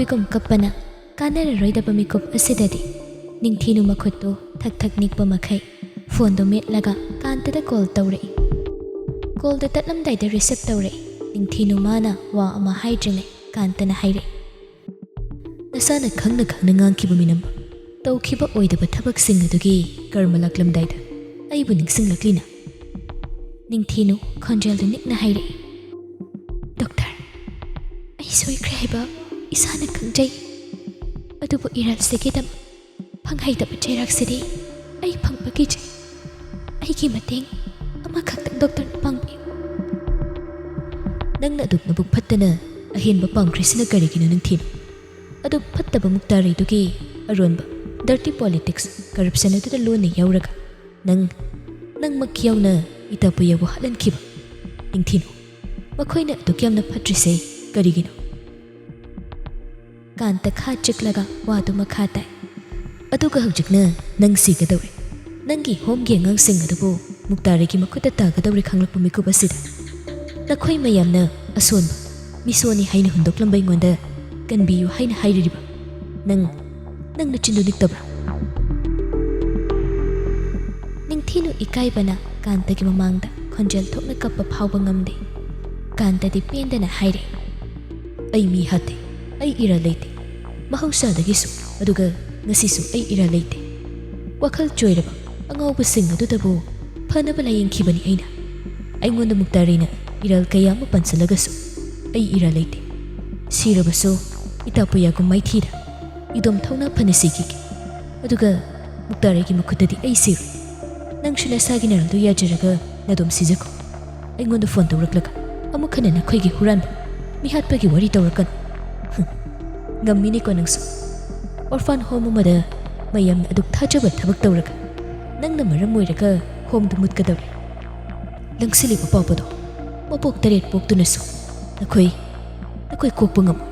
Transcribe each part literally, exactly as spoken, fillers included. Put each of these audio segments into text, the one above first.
ꯀꯨꯝ ꯀꯞꯄꯅ ꯀꯥꯟꯅꯔꯔꯣꯏꯗꯕ ꯃꯤꯀꯨꯞ ꯑꯁꯤꯗꯗꯤ ꯅꯤꯡꯊꯤꯅꯨ ꯃꯈꯨꯠꯇꯨ ꯊꯛ ꯊꯛ ꯅꯤꯛꯄ ꯃꯈꯩ ꯐꯣꯟꯗꯨ ꯃꯦꯠꯂꯒ ꯀꯥꯟꯇꯗ ꯀꯣꯜ ꯇꯧꯔꯛꯏ꯫ ꯀꯣꯜꯗ ꯇꯠꯂꯝꯗꯥꯏꯗ ꯔꯤꯁꯤꯞ ꯇꯧꯔꯛꯏ꯫ ꯅꯤꯡꯊꯤꯅꯨ ꯃꯥꯅ ꯋꯥ ꯑꯃ ꯍꯥꯏꯗ꯭ꯔꯤꯉꯩ ꯀꯥꯟꯇꯅ ꯍꯥꯏꯔꯛꯏ, "ꯅꯁꯥꯅ ꯈꯪꯅ ꯈꯪꯅ ꯉꯥꯡꯈꯤꯕ ꯃꯤꯅꯝꯕ, ꯇꯧꯈꯤꯕ ꯑꯣꯏꯗꯕ ꯊꯕꯛꯁꯤꯡ ꯑꯗꯨꯒꯤ ꯀꯔꯃ ꯂꯥꯛꯂꯝꯗꯥꯏꯗ ꯑꯩꯕꯨ ꯅꯤꯡꯁꯤꯡꯂꯛꯂꯤꯅ?" ꯅꯤꯡꯊꯤꯅꯨ ꯈꯣꯟꯖꯦꯜꯗꯨ ꯅꯤꯛꯅ ꯍꯥꯏꯔꯛꯏ, "ꯗꯣꯛꯇꯔ, ꯑꯩ ꯁꯣꯏꯈ꯭ꯔꯦ ꯍꯥꯏꯕ ꯏꯁꯥꯅ ꯈꯪꯖꯩ꯫ ꯑꯗꯨꯕꯨ ꯏꯔꯥꯜꯁꯤꯒꯤꯗꯃꯛ ꯐꯪꯍꯩꯗꯕ ꯆꯩꯔꯥꯛꯁꯤꯗꯤ ꯑꯩ ꯐꯪꯕ ꯀꯤꯖꯩ꯫ ꯑꯩꯒꯤ ꯃꯇꯦꯡ ꯑꯃꯈꯛꯇꯪ ꯗꯣꯛꯇꯔꯅ ꯄꯥꯡꯕꯤꯌꯨ꯫" "ꯅꯪꯅ ꯑꯗꯨꯛ ꯅꯕꯨꯛ ꯐꯠꯇꯅ ꯑꯍꯦꯟꯕ ꯄꯥꯝꯈ꯭ꯔꯤꯁꯤꯅ ꯀꯔꯤꯒꯤꯅꯣ ꯅꯤꯡꯊꯤꯅꯨ? ꯑꯗꯨꯛ ꯐꯠꯇꯕ ꯃꯨꯛꯇꯥꯔꯩꯗꯨꯒꯤ ꯑꯔꯣꯟꯕ dirty politics, corruption ꯑꯗꯨꯗ ꯂꯣꯟꯅ ꯌꯥꯎꯔꯒ ꯅꯪ, ꯅꯪꯃꯛ ꯌꯥꯎꯅ ꯏꯇꯥꯄꯨꯌꯥꯕꯨ ꯍꯥꯠꯍꯟꯈꯤꯕ ꯅꯤꯡꯊꯤꯅꯨ꯫ ꯃꯈꯣꯏꯅ ꯑꯗꯨꯛ ꯌꯥꯝꯅ ꯐꯠꯇ꯭ꯔꯤꯁꯦ ꯀꯔꯤꯒꯤꯅꯣ?" ꯀꯥꯟꯇ ꯈꯥ ꯆꯤꯛꯂꯒ ꯋꯥꯗꯨ ꯃꯈꯥ ꯇꯥꯏ꯫ "ꯑꯗꯨꯒ ꯍꯧꯖꯤꯛꯅ ꯅꯪ ꯁꯤꯒꯗꯧꯔꯦ꯫ ꯅꯪꯒꯤ ꯍꯣꯝꯒꯤ ꯑꯉꯥꯡꯁꯤꯡ ꯑꯗꯨꯕꯨ ꯃꯨꯛꯇꯥꯔꯩꯒꯤ ꯃꯈꯨꯠꯇ ꯇꯥꯒꯗꯧꯔꯦ ꯈꯪꯂꯛꯄ ꯃꯤꯀꯨꯞ ꯑꯁꯤꯗ ꯅꯈꯣꯏ ꯃꯌꯥꯝꯅ ꯑꯁꯣꯟꯕ ꯃꯤꯁꯣꯅꯤ ꯍꯥꯏꯅ ꯍꯨꯟꯗꯣꯛꯂꯝꯕ ꯑꯩꯉꯣꯟꯗ ꯀꯟꯕꯤꯌꯨ ꯍꯥꯏꯅ ꯍꯥꯏꯔꯤꯕ ꯅꯪ, ꯅꯪ ꯅꯆꯤꯟꯗꯨ ꯅꯤꯛꯇꯕ꯭ꯔꯥ?" ꯅꯤꯡꯊꯤꯅꯨ ꯏꯀꯥꯏꯕꯅ ꯀꯥꯟꯇꯒꯤ ꯃꯃꯥꯡꯗ ꯈꯣꯟꯖꯦꯜ ꯊꯣꯛꯅ ꯀꯞꯄ ꯐꯥꯎꯕ ꯉꯝꯗꯦ꯫ ꯀꯥꯟꯇꯗꯤ ꯄꯦꯟꯗꯅ ꯍꯥꯏꯔꯦ, "ꯑꯩ ꯃꯤ ꯍꯥꯠꯇꯦ, ꯑꯩ ꯏꯔꯥꯜ ꯂꯩꯇꯦ꯫ ꯃꯍꯧꯁꯥꯗꯒꯤꯁꯨ, ꯑꯗꯨꯒ ꯉꯁꯤꯁꯨ ꯑꯩ ꯏꯔꯥꯜ ꯂꯩꯇꯦ꯫ ꯋꯥꯈꯜ ꯆꯣꯏꯔꯕ ꯑꯉꯥꯎꯕꯁꯤꯡ ꯑꯗꯨꯗꯕꯨ ꯐꯅꯕ ꯂꯥꯌꯦꯡꯈꯤꯕꯅꯤ ꯑꯩꯅ꯫ ꯑꯩꯉꯣꯟꯗ ꯃꯨꯛꯇꯥꯔꯩꯅ ꯏꯔꯥꯜ ꯀꯌꯥ ꯑꯃ ꯄꯟꯁꯤꯜꯂꯒꯁꯨ ꯑꯩ ꯏꯔꯥꯜ ꯂꯩꯇꯦ꯫ ꯁꯤꯔꯕꯁꯨ ꯏꯇꯥꯄꯨꯌꯥꯒꯨꯝ ꯃꯥꯏꯊꯤꯗ ꯏꯗꯣꯝ ꯊꯧꯅꯥ ꯐꯅ ꯁꯤꯈꯤꯒꯦ꯫ ꯑꯗꯨꯒ ꯃꯨꯛꯇꯥꯔꯩꯒꯤ ꯃꯈꯨꯠꯇꯗꯤ ꯑꯩ ꯁꯤꯔꯣꯏ꯫ ꯅꯪꯁꯨ ꯅꯁꯥꯒꯤ ꯅꯔꯜꯗꯨ ꯌꯥꯖꯔꯒ ꯅꯗꯣꯝ ꯁꯤꯖꯈꯣ꯫ ꯑꯩꯉꯣꯟꯗ ꯐꯣꯟ ꯇꯧꯔꯛꯂꯒ ꯑꯃꯨꯛ ꯍꯟꯅ ꯅꯈꯣꯏꯒꯤ ꯍꯨꯔꯥꯟꯕ, ꯃꯤꯍꯥꯠꯄꯒꯤ ꯋꯥꯔꯤ ꯇꯧꯔꯛꯀꯅꯨ꯫" ꯍꯨꯝ꯫ "ꯉꯝꯃꯤꯅꯦꯀꯣ ꯅꯪꯁꯨ꯫ ꯑꯣꯔꯐꯥꯟ ꯍꯣꯝ ꯑꯃꯗ ꯃꯌꯥꯝꯅ ꯑꯗꯨꯛ ꯊꯥꯖꯕ ꯊꯕꯛ ꯇꯧꯔꯒ ꯅꯪꯅ ꯃꯔꯝ ꯑꯣꯏꯔꯒ ꯍꯣꯝꯗꯨ ꯃꯨꯠꯀꯗꯧꯔꯦ꯫ ꯂꯪꯁꯤꯜꯂꯤꯕ ꯄꯥꯄꯗꯣ ꯃꯄꯣꯛ ꯇꯔꯦꯠ ꯄꯣꯛꯇꯨꯅꯁꯨ ꯅꯈꯣꯏ, ꯅꯈꯣꯏ ꯀꯣꯛꯄ ꯉꯝꯃꯣꯏ꯫"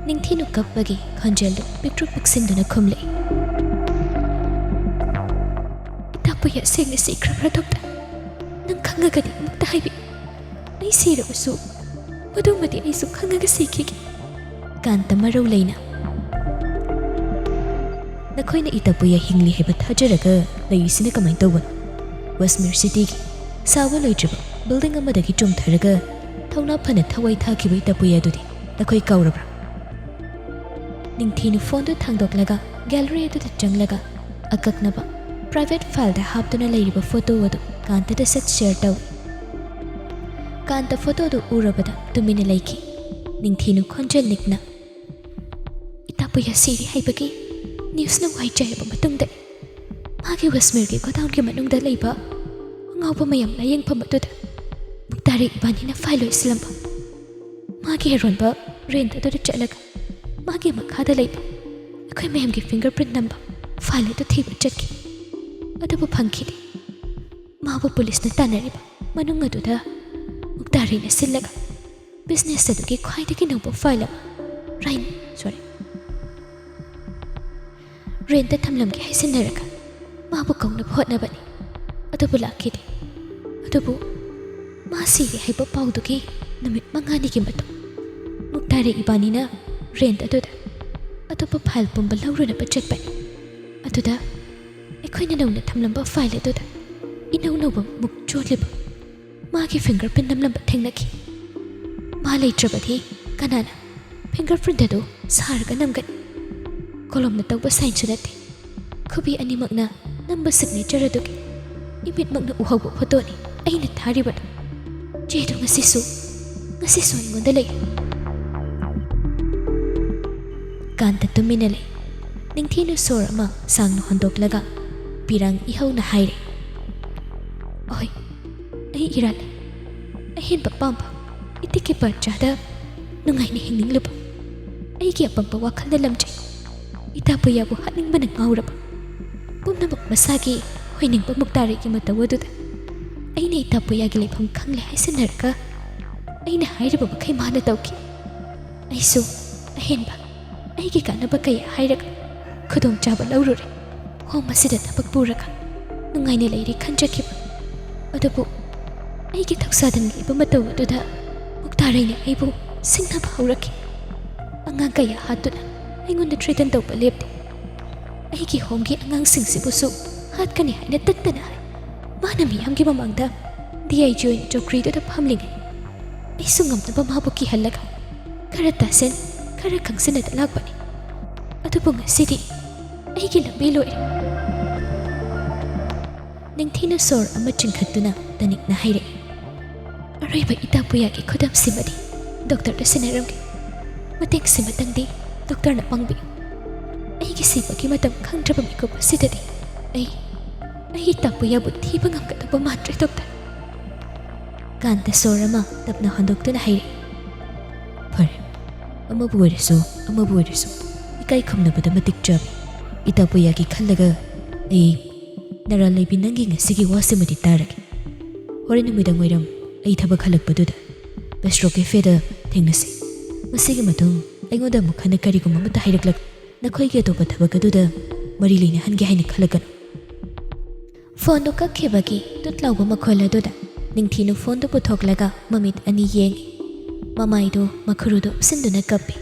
ꯅꯤꯡꯊꯤꯅꯨ ꯀꯞꯄꯒꯤ ꯈꯣꯟꯖꯦꯜꯗꯨ ꯄꯤꯛꯇ꯭ꯔꯨ ꯄꯤꯛꯁꯤꯟꯗꯨꯅ ꯈꯨꯝꯂꯛꯏ, "ꯏꯇꯥꯄꯨꯌꯥ ꯁꯦꯡꯅ ꯁꯤꯈ꯭ꯔꯕ꯭ꯔꯥ ꯗꯣꯛꯇꯔ? ꯅꯪ ꯈꯪꯉꯒꯗꯤ ꯑꯃꯨꯛꯇ ꯍꯥꯏꯕꯤꯌꯨ꯫ ꯑꯩ ꯁꯤꯔꯕꯁꯨ ꯃꯗꯨꯃꯗꯤ ꯑꯩꯁꯨ ꯈꯪꯉꯒ ꯁꯤꯈꯤꯒꯦ꯫ ꯀꯥꯟꯇ ꯃꯔꯧ ꯂꯩꯅ, "ꯅꯈꯣꯏꯅ ꯏꯇꯥꯄꯨꯌꯥ ꯍꯤꯡꯂꯤ ꯍꯥꯏꯕ ꯊꯥꯖꯔꯒ ꯂꯩꯔꯤꯁꯤꯅ ꯀꯃꯥꯏꯅ ꯇꯧꯕꯅꯣ? ꯋꯦꯁꯃꯤꯔ ꯁꯤꯇꯤꯒꯤ ꯁꯥꯕ ꯂꯣꯏꯗ꯭ꯔꯤꯕ ꯕꯤꯜꯗꯤꯡ ꯑꯃꯗꯒꯤ ꯆꯣꯡꯊꯔꯒ ꯊꯧꯅꯥ ꯐꯅ ꯊꯋꯥꯏ ꯊꯥꯈꯤꯕ ꯏꯇꯥꯄꯨꯌꯥꯗꯨꯗꯤ ꯅꯈꯣꯏ ꯀꯥꯎꯔꯕ꯭ꯔꯥ?" ꯅꯤꯡꯊꯤꯅ ꯐꯣꯟꯗꯨ ꯊꯥꯡꯗꯣꯛꯂꯒ ꯒꯦꯂꯔꯤ ꯑꯗꯨꯗ ꯆꯪꯂꯒ ꯑꯀꯛꯅꯕ ꯄ꯭ꯔꯥꯏꯚꯦꯠ ꯐꯥꯏꯜꯗ ꯍꯥꯞꯇꯨꯅ ꯂꯩꯔꯤꯕ ꯐꯣꯇꯣ ꯑꯗꯨ ꯀꯥꯟꯇꯗ ꯁꯠ ꯁꯦꯌꯔ ꯇꯧꯏ꯫ ꯀꯥꯟꯇ ꯐꯣꯇꯣꯗꯨ ꯎꯔꯕꯗ ꯇꯨꯃꯤꯟꯅ ꯂꯩꯈꯤ꯫ ꯅꯤꯡꯊꯤꯅ ꯈꯣꯟꯖꯦꯜ ꯅꯤꯛꯅ, "ꯏꯇꯥꯄꯨꯌꯥ ꯁꯤꯔꯦ ꯍꯥꯏꯕꯒꯤ ꯅ꯭ꯌꯨꯁꯅ ꯋꯥꯏ ꯆꯥꯏꯔꯕ ꯃꯇꯨꯡꯗ ꯃꯥꯒꯤ ꯋꯦꯁꯃꯤꯔꯒꯤ ꯒꯣꯗꯥꯎꯟꯒꯤ ꯃꯅꯨꯡꯗ ꯂꯩꯕ ꯑꯉꯥꯎꯕ ꯃꯌꯥꯝ ꯂꯥꯌꯦꯡꯐꯝ ꯑꯗꯨꯗ ꯃꯨꯛꯇꯥꯔꯤ ꯏꯕꯥꯅꯤꯅ ꯐꯥꯏꯜ ꯂꯣꯏꯁꯤꯜꯂꯝꯕ ꯃꯥꯒꯤ ꯑꯔꯣꯟꯕ ꯔꯦꯟꯠ ꯑꯗꯨꯗ ꯆꯠꯂꯒ ꯃꯥꯒꯤ ꯃꯈꯥꯗ ꯂꯩꯕ ꯑꯩꯈꯣꯏ ꯃꯌꯥꯝꯒꯤ ꯐꯤꯡꯒꯔ ꯄ꯭ꯔꯤꯟꯠ ꯅꯝꯕ ꯐꯥꯏꯜ ꯑꯗꯨ ꯊꯤꯕ ꯆꯠꯈꯤ꯫ ꯑꯗꯨꯕꯨ ꯐꯪꯈꯤꯗꯦ꯫ ꯃꯥꯕꯨ ꯄꯨꯂꯤꯁꯅ ꯇꯥꯟꯅꯔꯤꯕ ꯃꯅꯨꯡ ꯑꯗꯨꯗ ꯃꯨꯛꯇꯥꯔꯤꯅ ꯁꯤꯜꯂꯒ ꯕꯤꯖꯤꯅꯦꯁ ꯑꯗꯨꯒꯤ ꯈ꯭ꯋꯥꯏꯗꯒꯤ ꯅꯧꯕ ꯐꯥꯏꯜ ꯑꯃ ꯔꯥꯏꯟ, ꯁꯣꯔꯤ, ꯔꯦꯟꯠꯇ ꯊꯝꯂꯝꯒꯦ ꯍꯥꯏꯖꯤꯟꯅꯔꯒ ꯃꯥꯕꯨ ꯀꯧꯅꯕ ꯍꯣꯠꯅꯕꯅꯤ꯫ ꯑꯗꯨꯕꯨ ꯂꯥꯛꯈꯤꯗꯦ꯫ ꯑꯗꯨꯕꯨ ꯃꯥ ꯁꯤꯔꯦ ꯍꯥꯏꯕ ꯄꯥꯎꯗꯨꯒꯤ ꯅꯨꯃꯤꯠ ꯃꯉꯥꯅꯤꯒꯤ ꯃꯇꯨꯡ ꯃꯨꯛꯇꯥꯔꯤ ꯏꯕꯥꯅꯤꯅ ꯔꯦꯟꯠ ꯑꯗꯨꯗ ꯑꯇꯣꯞꯄ ꯐꯥꯏꯜ ꯄꯨꯝꯕ ꯂꯧꯔꯨꯅꯕ ꯆꯠꯄꯅꯤ꯫ ꯑꯗꯨꯗ ꯑꯩꯈꯣꯏꯅ ꯅꯧꯅ ꯊꯝꯂꯝꯕ ꯐꯥꯏꯜ ꯑꯗꯨꯗ ꯏꯅꯧ ꯅꯧꯕ ꯃꯨꯛ ꯆꯣꯠꯂꯤꯕ ꯃꯥꯒꯤ ꯐꯤꯡꯒꯔ ꯄ꯭ꯔꯤꯟꯠ ꯅꯝꯂꯝꯕ ꯊꯦꯡꯅꯈꯤ꯫ ꯃꯥ ꯂꯩꯇ꯭ꯔꯕꯗꯤ ꯀꯅꯥꯅ ꯐꯤꯡꯒꯔ ꯄ꯭ꯔꯤꯟꯠ ꯑꯗꯨ ꯁꯥꯔꯒ ꯅꯝꯒꯅꯤ? ꯀꯣꯂꯣꯝꯅ ꯇꯧꯕ ꯁꯥꯏꯟꯁꯨ ꯅꯠꯇꯦ꯫ ꯈꯨꯕꯤ ꯑꯅꯤꯃꯛꯅ ꯅꯝꯕ ꯁꯤꯒꯅꯦꯆꯔ ꯑꯗꯨꯒꯤ ꯏꯃꯤꯠꯃꯛꯅ ꯎꯍꯧꯕ ꯐꯣꯇꯣꯅꯤ ꯑꯩꯅ ꯊꯥꯔꯤꯕꯗꯨ꯫ ꯆꯦꯗꯨ ꯉꯁꯤꯁꯨ, ꯉꯁꯤꯁꯨ ꯑꯩꯉꯣꯟꯗ ꯂꯩ꯫ ꯀꯥꯟꯇ ꯇꯨꯃꯤꯟꯅ ꯂꯩ꯫ ꯅꯤꯡꯊꯤꯅ ꯁꯣꯔ ꯑꯃ ꯁꯥꯡꯅ ꯍꯣꯟꯗꯣꯛꯂꯒ ꯄꯤꯔꯥꯡ ꯏꯍꯧꯅ ꯍꯥꯏꯔꯦ, "ꯑꯍꯣꯏ, ꯑꯩ ꯏꯔꯥꯜꯂꯦ꯫ ꯑꯍꯦꯟꯕ ꯄꯥꯝꯕ, ꯏꯇꯤꯛꯀꯤ ꯄꯔꯆꯥꯗ ꯅꯨꯡꯉꯥꯏꯅ ꯍꯤꯡꯅꯤꯡꯂꯨꯕ, ꯑꯩꯒꯤ ꯑꯄꯪꯕ ꯋꯥꯈꯜꯅ ꯂꯝꯖꯤꯡ, ꯏꯇꯥꯄꯨꯌꯥꯕꯨ ꯍꯥꯠꯅꯤꯡꯕꯅ ꯉꯥꯎꯔꯕ, ꯄꯨꯝꯅꯃꯛ ꯃꯁꯥꯒꯤ ꯑꯣꯏꯅꯤꯡꯕ ꯃꯨꯛꯇꯥꯔꯤꯒꯤ ꯃꯇꯧ ꯑꯗꯨꯗ ꯑꯩꯅ ꯏꯇꯥꯄꯨꯌꯥꯒꯤ ꯂꯩꯐꯝ ꯈꯪꯂꯦ ꯍꯥꯏꯁꯤꯟꯅꯔꯒ ꯑꯩꯅ ꯍꯥꯏꯔꯤꯕ ꯃꯈꯩ ꯃꯥꯅ ꯇꯧꯈꯤ꯫ ꯑꯩꯁꯨ ꯑꯍꯦꯟꯕ ꯑꯩꯒꯤ ꯀꯥꯟꯅꯕ ꯀꯌꯥ ꯍꯥꯏꯔꯒ ꯈꯨꯗꯣꯡꯆꯥꯕ ꯂꯧꯔꯨꯔꯦ꯫ ꯍꯣꯝ ꯑꯁꯤꯗ ꯊꯕꯛ ꯄꯨꯔꯒ ꯅꯨꯡꯉꯥꯏꯅ ꯂꯩꯔꯦ ꯈꯟꯖꯈꯤꯕ꯫ ꯑꯗꯨꯕꯨ ꯑꯩꯒꯤ ꯊꯧꯁꯥꯗꯅ ꯂꯩꯕ ꯃꯇꯧ ꯑꯗꯨꯗ ꯃꯨꯛꯇꯥꯔꯩꯅ ꯑꯩꯕꯨ ꯁꯤꯡꯅꯕ ꯍꯧꯔꯛꯈꯤ꯫ ꯑꯉꯥꯡ ꯀꯌꯥ ꯍꯥꯠꯇꯨꯅ ꯑꯩꯉꯣꯟꯗ threaten ꯇꯧꯕ ꯂꯦꯞꯇꯦ꯫ ꯑꯩꯒꯤ ꯍꯣꯝꯒꯤ ꯑꯉꯥꯡꯁꯤꯡꯁꯤꯕꯨꯁꯨ ꯍꯥꯠꯀꯅꯤ ꯍꯥꯏꯅ ꯇꯠꯇꯅ ꯍꯥꯏ꯫ ꯃꯥꯅ ꯃꯤꯌꯥꯝꯒꯤ ꯃꯃꯥꯡꯗ D I G ꯑꯣꯏꯅ ꯆꯧꯀ꯭ꯔꯤꯗꯨꯗ ꯐꯝꯂꯤꯉꯩ, ꯑꯩꯁꯨ ꯉꯝꯅꯕ ꯃꯥꯕꯨ ꯀꯤꯍꯜꯂꯒ ꯈꯔ ꯇꯥꯁꯤꯟ, ꯈꯔ ꯈꯪꯁꯤꯟꯅꯗ ꯂꯥꯛꯄꯅꯤ꯫ ꯑꯗꯨꯕꯨ ꯉꯁꯤꯗꯤ ꯑꯩꯒꯤ ꯂꯝꯕꯤ ꯂꯣꯏꯔꯦ꯫ ꯅꯤꯡꯊꯤꯅ ꯁꯣꯔ ꯑꯃ ꯆꯤꯡꯈꯠꯇꯨꯅ ꯇꯅꯤꯛꯅ ꯍꯥꯏꯔꯛꯏ, "ꯑꯔꯣꯏꯕ ꯏꯇꯥ ꯄꯨꯌꯥꯒꯤ ꯈꯨꯗꯝꯁꯤꯃꯗꯤ ꯗꯣꯛꯇꯔꯗ ꯁꯤꯟꯅꯔꯝꯒꯦ꯫ ꯃꯇꯦꯡꯁꯤꯃꯇꯪꯗꯤ ꯗꯣꯛꯇꯔꯅ ꯄꯥꯡꯕꯤꯌꯨ꯫ ꯑꯩꯒꯤ ꯁꯤꯕꯒꯤ ꯃꯇꯝ ꯈꯪꯗ꯭ꯔꯕ ꯃꯤꯀꯨꯞ ꯑꯁꯤꯗꯗꯤ ꯑꯩ, ꯑꯩ ꯏꯇꯥ ꯄꯨꯌꯥꯕꯨ ꯊꯤꯕ ꯉꯝꯒꯗꯕ ꯃꯥꯟꯗ꯭ꯔꯦ, ꯗꯣꯛꯇꯔ꯫" ꯀꯥꯟꯇ ꯁꯣꯔ ꯑꯃ ꯇꯞꯅ ꯍꯣꯟꯗꯣꯛꯇꯨꯅ ꯍꯥꯏꯔꯛꯏ, "ꯐꯔꯦ, ꯑꯃꯕꯨ ꯑꯣꯏꯔꯁꯨ, ꯑꯃꯕꯨ ꯑꯣꯏꯔꯁꯨ, ꯏꯀꯥꯏ ꯈꯨꯝꯅꯕꯗ ꯃꯇꯤꯛ ꯆꯥꯕꯤ ꯏꯇꯥ ꯄꯨꯌꯥꯒꯤ ꯈꯜꯂꯒ ꯑꯩ ꯅꯔꯥ ꯂꯩꯕꯤ ꯅꯪꯒꯤ ꯉꯁꯤꯒꯤ ꯋꯥꯁꯤꯃꯗꯤ ꯇꯥꯔꯒꯦ꯫ ꯍꯣꯔꯦꯟ ꯅꯨꯃꯤꯗꯥꯡ ꯋꯥꯏꯔꯝ ꯑꯩ ꯊꯕꯛ ꯍꯜꯂꯛꯄꯗꯨꯗ ꯕꯤꯁ꯭ꯔꯣ ꯀꯦꯐꯦꯗ ꯊꯦꯡꯅꯁꯤ꯫ ꯃꯁꯤꯒꯤ ꯃꯇꯨꯡ ꯑꯩꯉꯣꯟꯗ ꯑꯃꯨꯛ ꯍꯟꯅ ꯀꯔꯤꯒꯨꯝꯕ ꯑꯃꯠꯇ ꯍꯥꯏꯔꯛꯂꯒ ꯅꯈꯣꯏꯒꯤ ꯑꯇꯣꯞꯄ ꯊꯕꯛ ꯑꯗꯨꯗ ꯃꯔꯤ ꯂꯩꯅꯍꯟꯒꯦ ꯍꯥꯏꯅ ꯈꯜꯂꯛꯀꯅꯨ꯫" ꯐꯣꯟꯗꯨ ꯀꯛꯈꯤꯕꯒꯤ ꯇꯨꯠ ꯂꯥꯎꯕ ꯃꯈꯣꯜ ꯑꯗꯨꯗ ꯅꯤꯡꯊꯤꯅꯨ ꯐꯣꯟꯗꯨ ꯄꯨꯊꯣꯛꯂꯒ ꯃꯃꯤꯠ ꯑꯅꯤ ꯌꯦꯡꯏ꯫ ꯃꯃꯥꯏꯗꯨ ꯃꯈꯨꯔꯨꯗꯨ ꯎꯞꯁꯤꯟꯗꯨꯅ ꯀꯞꯄꯤ꯫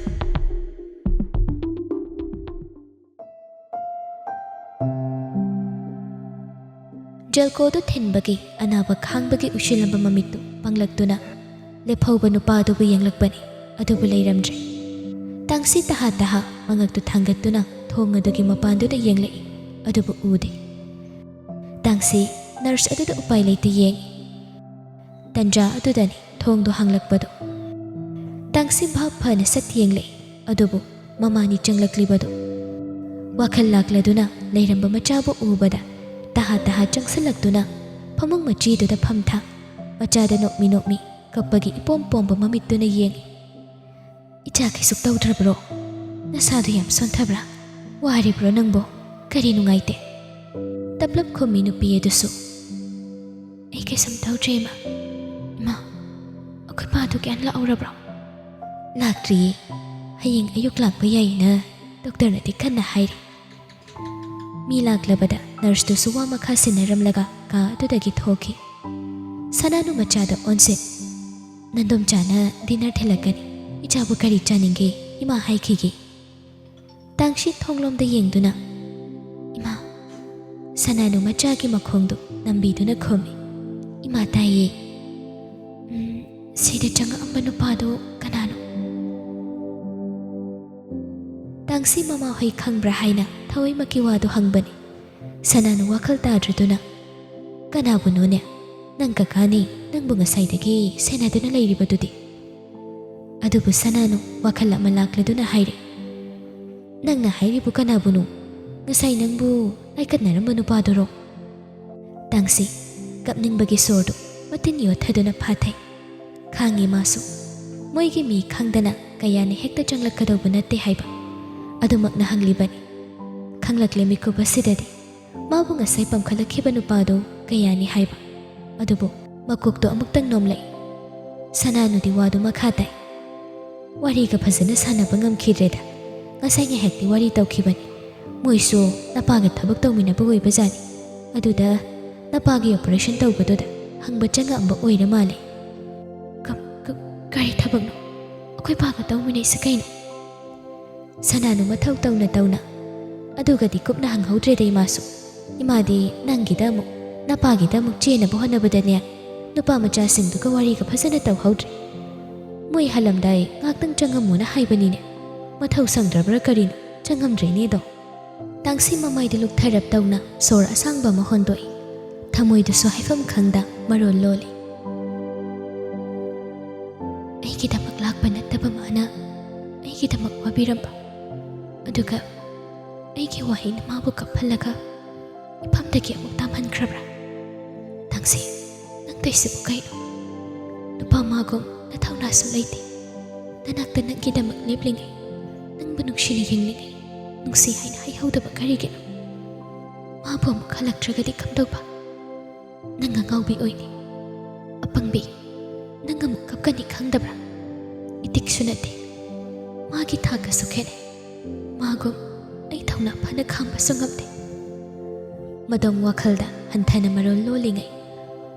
ꯖꯦꯜꯀꯣꯗꯨ ꯊꯤꯟꯕꯒꯤ ꯑꯅꯥꯕ ꯈꯥꯡꯕꯒꯤ ꯎꯏꯁꯤꯜꯂꯝꯕ ꯃꯃꯤꯠꯇꯨ ꯄꯥꯡꯂꯛꯇꯨꯅ ꯂꯦꯞꯍꯧꯕ ꯅꯨꯄꯥ ꯑꯗꯨꯕꯨ ꯌꯦꯡꯂꯛꯄꯅꯤ, ꯑꯗꯨꯕꯨ ꯂꯩꯔꯝꯗ꯭ꯔꯦ꯫ ꯇꯥꯡꯁꯤ ꯇꯍꯥ ꯇꯍꯥ ꯃꯉꯛꯇꯨ ꯊꯥꯡꯒꯠꯇꯨꯅ ꯊꯣꯡ ꯑꯗꯨꯒꯤ ꯃꯄꯥꯟꯗꯨꯗ ꯌꯦꯡꯂꯛꯏ, ꯑꯗꯨꯕꯨ ꯎꯗꯦ꯫ ꯇꯥꯡꯁꯤ ꯅꯔꯁ ꯑꯗꯨꯗ ꯎꯄꯥꯏ ꯂꯩꯇ ꯌꯦꯡꯏ꯫ ꯇꯟꯖꯥ ꯑꯗꯨꯗꯅꯤ ꯊꯣꯡꯗꯨ ꯍꯥꯡꯂꯛꯄꯗꯨ꯫ ꯇꯥꯡꯁꯤ ꯚꯥꯞ ꯐꯅ ꯁꯠ ꯌꯦꯡꯂꯛꯏ, ꯑꯗꯨꯕꯨ ꯃꯃꯥꯅꯤ ꯆꯪꯂꯛꯂꯤꯕꯗꯨ꯫ ꯋꯥꯈꯜ ꯂꯥꯛꯂꯗꯨꯅ ꯂꯩꯔꯝꯕ ꯃꯆꯥꯕꯨ ꯎꯕꯗ ꯇꯍꯥ ꯇꯍꯥ ꯆꯪꯁꯤꯜꯂꯛꯇꯨꯅ ꯐꯃꯨꯡ ꯃꯆꯤꯗꯨꯗ ꯐꯝꯊ, ꯃꯆꯥꯗ ꯅꯣꯛꯃꯤ ꯅꯣꯛꯃꯤ ꯀꯞꯄꯒꯤ ꯏꯄꯣꯝ ꯄꯣꯝꯕ ꯃꯃꯤꯠꯇꯨꯅ ꯌꯦꯡꯏ꯫ "ꯏꯆꯥ ꯀꯩꯁꯨ ꯇꯧꯗ꯭ꯔꯕ꯭ꯔꯣ? ꯅꯁꯥꯗꯨ ꯌꯥꯝ ꯁꯣꯟꯊꯕ꯭ꯔꯥ? ꯋꯥꯔꯤꯕ꯭ꯔꯣ ꯅꯪꯕꯣ? ꯀꯔꯤ ꯅꯨꯡꯉꯥꯏꯇꯦ?" ꯇꯞꯂꯞ ꯈꯨꯝꯃꯤ ꯅꯨꯄꯤ ꯑꯗꯨꯁꯨ꯫ "ꯑꯩ ꯀꯩꯁꯨꯝ ꯇꯧꯗ꯭ꯔꯦ, ꯏꯃꯥ꯫ ꯏꯃꯥ, ꯑꯩꯈꯣꯏ ꯄꯥꯗꯨ ꯀꯌꯥꯟ ꯂꯥꯛꯍꯧꯔꯕ꯭ꯔꯣ?" "ꯂꯥꯛꯇ꯭ꯔꯤꯌꯦ꯫ ꯍꯌꯦꯡ ꯑꯌꯨꯛ ꯂꯥꯛꯄ ꯌꯥꯏꯌꯦꯅ ꯗꯣꯛꯇꯔꯅꯗꯤ ꯀꯟꯅ ꯍꯥꯏꯔꯤ꯫" ꯃꯤ ꯂꯥꯛꯂꯕꯗ ꯅꯔꯁꯇꯨꯁꯨ ꯋꯥ ꯃꯈꯥ ꯁꯤꯟꯅꯔꯝꯂꯒ ꯀꯥ ꯑꯗꯨꯗꯒꯤ ꯊꯣꯛꯈꯤ꯫ ꯁꯅꯥꯅꯨ ꯃꯆꯥꯗ ꯑꯣꯟꯁꯤꯟ, "ꯅꯟꯗꯣꯝꯆꯥꯅ ꯗꯤꯅꯔ ꯊꯤꯜꯂꯛꯀꯅꯤ꯫ ꯏꯆꯥꯕꯨ ꯀꯔꯤ ꯆꯥꯅꯤꯡꯒꯦ? ꯏꯃꯥ ꯍꯥꯏꯈꯤꯒꯦ꯫ ꯇꯥꯡꯁꯤ ꯊꯣꯡꯂꯣꯝꯗ ꯌꯦꯡꯗꯨꯅ, "ꯏꯃꯥ," ꯁꯅꯥꯅꯨ ꯃꯆꯥꯒꯤ ꯃꯈꯣꯡꯗꯨ ꯅꯝꯕꯤꯗꯨꯅ ꯈꯨꯝꯃꯤ꯫ "ꯏꯃꯥ ꯇꯥꯏꯌꯦ꯫ "ꯎꯝ, ꯁꯤꯗ ꯆꯪꯉꯛꯑꯝꯕ ꯅꯨꯄꯥꯗꯨ ꯀꯅꯥꯅꯣ?" ꯇꯥꯡꯁꯤ ꯃꯃꯥ ꯍꯣꯏ ꯈꯪꯕ꯭ꯔꯥ ꯍꯥꯏꯅ ꯊꯑꯣꯏꯃꯛꯀꯤ ꯋꯥꯗꯨ ꯍꯪꯕꯅꯤ꯫ ꯁꯅꯥꯅꯨ ꯋꯥꯈꯜ ꯇꯥꯗ꯭ꯔꯗꯨꯅ, "ꯀꯅꯥꯕꯨꯅꯣꯅꯦ? ꯅꯪ ꯀꯀꯥꯅꯤ, ꯅꯪꯕꯨ ꯉꯁꯥꯏꯗꯒꯤ ꯁꯦꯟꯅꯗꯨꯅ ꯂꯩꯔꯤꯕꯗꯨꯗꯤ?" ꯑꯗꯨꯕꯨ ꯁꯅꯥꯅꯨ ꯋꯥꯈꯜ ꯑꯃ ꯂꯥꯛꯂꯗꯨꯅ ꯍꯥꯏꯔꯦ, "ꯅꯪꯅ ꯍꯥꯏꯔꯤꯕꯨ ꯀꯅꯥꯕꯨꯅꯣ? ꯉꯁꯥꯏ ꯅꯪꯕꯨ ꯂꯥꯏꯀꯠꯅꯔꯝꯕ ꯅꯨꯄꯥꯗꯨꯔꯣ?" ꯇꯥꯡꯁꯤ ꯀꯞꯅꯤꯡꯕꯒꯤ ꯁꯣꯔꯗꯨ ꯃꯇꯤꯟ ꯌꯣꯠꯊꯗꯨꯅ ꯐꯥꯊꯩ꯫ ꯈꯥꯡꯉꯤ ꯃꯥꯁꯨ꯫ ꯃꯣꯏꯒꯤ ꯃꯤ ꯈꯪꯗꯅ ꯀꯌꯥꯅ ꯍꯦꯛꯇ ꯆꯪꯂꯛꯀꯗꯧꯕ ꯅꯠꯇꯦ ꯍꯥꯏꯕ ꯑꯗꯨꯃꯛꯅ ꯍꯪꯂꯤꯕꯅꯤ꯫ ꯈꯪꯂꯛꯂꯦ ꯃꯤꯀꯨꯞ ꯑꯁꯤꯗꯗꯤ ꯃꯥꯕꯨ ꯉꯁꯥꯏ ꯄꯝꯈꯠꯂꯛꯈꯤꯕ ꯅꯨꯄꯥꯗꯨ ꯀꯌꯥꯅꯤ ꯍꯥꯏꯕ꯫ ꯑꯗꯨꯕꯨ ꯃꯀꯣꯛꯇꯣ ꯑꯃꯨꯛꯇꯪ ꯅꯣꯝꯂꯛꯏ꯫ ꯁꯅꯥꯅꯨꯗꯤ ꯋꯥꯗꯨ ꯃꯈꯥ ꯇꯥꯏ꯫ "ꯋꯥꯔꯤꯒ ꯐꯖꯅ ꯁꯥꯟꯅꯕ ꯉꯝꯈꯤꯗ꯭ꯔꯦꯗ꯫ ꯉꯁꯥꯏ ꯉꯥꯏꯍꯥꯛꯇꯤ ꯋꯥꯔꯤ ꯇꯧꯈꯤꯕꯅꯤ꯫ ꯃꯣꯏꯁꯨ ꯅꯄꯥꯒ ꯊꯕꯛ ꯇꯧꯃꯤꯟꯅꯕ ꯑꯣꯏꯕꯖꯥꯠꯅꯤ꯫ ꯑꯗꯨꯗ ꯅꯄꯥꯒꯤ ꯑꯣꯄꯔꯦꯁꯟ ꯇꯧꯕꯗꯨꯗ ꯍꯪꯕ ꯆꯪꯉꯛꯑꯝꯕ ꯑꯣꯏꯔ ꯃꯥꯜꯂꯦ꯫" "ꯀ-, ꯀ-, ꯀꯔꯤ ꯊꯕꯛꯅꯣ? ꯑꯩꯈꯣꯏ ꯄꯥꯒ ꯇꯧꯃꯤꯟꯅꯩꯁꯦ ꯀꯩꯅꯣ?" ꯁꯅꯥꯅꯨ ꯃꯊꯧ ꯇꯧꯅ ꯇꯧꯅ, "ꯑꯗꯨꯒꯗꯤ ꯀꯨꯞꯅ ꯍꯪꯍꯧꯗ꯭ꯔꯦꯗ ꯏꯃꯥꯁꯨ꯫ ꯏꯃꯥꯗꯤ ꯅꯪꯒꯤꯗ ꯑꯃꯨꯛ, ꯅꯄꯥꯒꯤꯗ ꯑꯃꯨꯛ ꯆꯦꯟꯅꯕ ꯍꯣꯠꯅꯕꯗꯅꯦ, ꯅꯨꯄꯥ ꯃꯆꯥꯁꯤꯡꯗꯨꯒ ꯋꯥꯔꯤꯒ ꯐꯖꯅ ꯇꯧꯍꯧꯗ꯭ꯔꯦ꯫ ꯃꯣꯏ ꯍꯜꯂꯝꯗꯥꯏ ꯉꯥꯛꯇꯪ ꯆꯪꯉꯝꯃꯣꯅ ꯍꯥꯏꯕꯅꯤꯅꯦ꯫ ꯃꯊꯧ ꯁꯪꯗ꯭ꯔꯕ꯭ꯔꯥ ꯀꯔꯤꯅꯣ, ꯆꯪꯉꯝꯗ꯭ꯔꯦꯅꯦꯗꯣ꯫" ꯇꯥꯡꯁꯤ ꯃꯃꯥꯏꯗꯨ ꯂꯨꯞꯊꯔꯞ ꯇꯧꯅ ꯁꯣꯔ ꯑꯁꯥꯡꯕ ꯑꯃ ꯍꯣꯟꯗꯣꯛꯏ꯫ ꯊꯃꯣꯏꯗꯨꯁꯨ ꯍꯥꯏꯐꯝ ꯈꯪꯗ ꯃꯔꯣꯜ ꯂꯣꯜꯂꯤ꯫ "ꯑꯩꯒꯤꯗꯃꯛ ꯂꯥꯛꯄ ꯅꯠꯇꯕ ꯃꯥꯅ ꯑꯩꯒꯤꯗꯃꯛ ꯋꯥꯕꯤꯔꯝꯕ, ꯑꯗꯨꯒ ꯑꯩꯒꯤ ꯋꯥꯍꯩꯅ ꯃꯥꯕꯨ ꯀꯞꯍꯜꯂꯒ ꯏꯐꯝꯗꯒꯤ ꯑꯃꯨꯛ ꯇꯥꯝꯍꯟꯈ꯭ꯔꯕ꯭ꯔꯥ? ꯇꯥꯡꯁꯤ, ꯅꯪ ꯇꯧꯏꯁꯤꯕꯨ ꯀꯩꯅꯣ? ꯅꯨꯄꯥ ꯃꯥꯒꯨꯝ ꯅꯊꯧꯅꯥꯁꯨ ꯂꯩꯇꯦ꯫ ꯅꯅꯥꯛꯇ ꯅꯪꯒꯤꯗꯃꯛ ꯂꯦꯞꯂꯤꯉꯩ, ꯅꯪꯕꯨ ꯅꯨꯡꯁꯤꯅ ꯌꯦꯡꯂꯤꯉꯩ, ꯅꯨꯡꯁꯤ ꯍꯥꯏꯅ ꯍꯥꯏꯍꯧꯗꯕ ꯀꯔꯤꯒꯤꯅꯣ? ꯃꯥꯕꯨ ꯑꯃꯨꯛ ꯍꯜꯂꯛꯇ꯭ꯔꯒꯗꯤ ꯀꯝꯗꯧꯕ? ꯅꯪ ꯑꯉꯥꯎꯕꯤ ꯑꯣꯏꯅꯤ, ꯑꯄꯪꯕꯤ꯫ ꯅꯪ ꯑꯃꯨꯛ ꯀꯞꯀꯅꯤ ꯈꯪꯗꯕ꯭ꯔꯥ? ꯏꯇꯤꯛꯁꯨ ꯅꯠꯇꯦ, ꯃꯥꯒꯤ ꯊꯥꯛꯀꯁꯨ ꯈꯦꯠꯅꯩ꯫ ꯃꯥꯒꯨꯝ ꯑꯩ ꯊꯧꯅꯥ ꯐꯅ ꯈꯥꯡꯕꯁꯨ ꯉꯝꯗꯦ꯫" ꯃꯗꯣꯝ ꯋꯥꯈꯜꯗ ꯍꯟꯊꯅ ꯃꯔꯣꯜ ꯂꯣꯜꯂꯤꯉꯩ,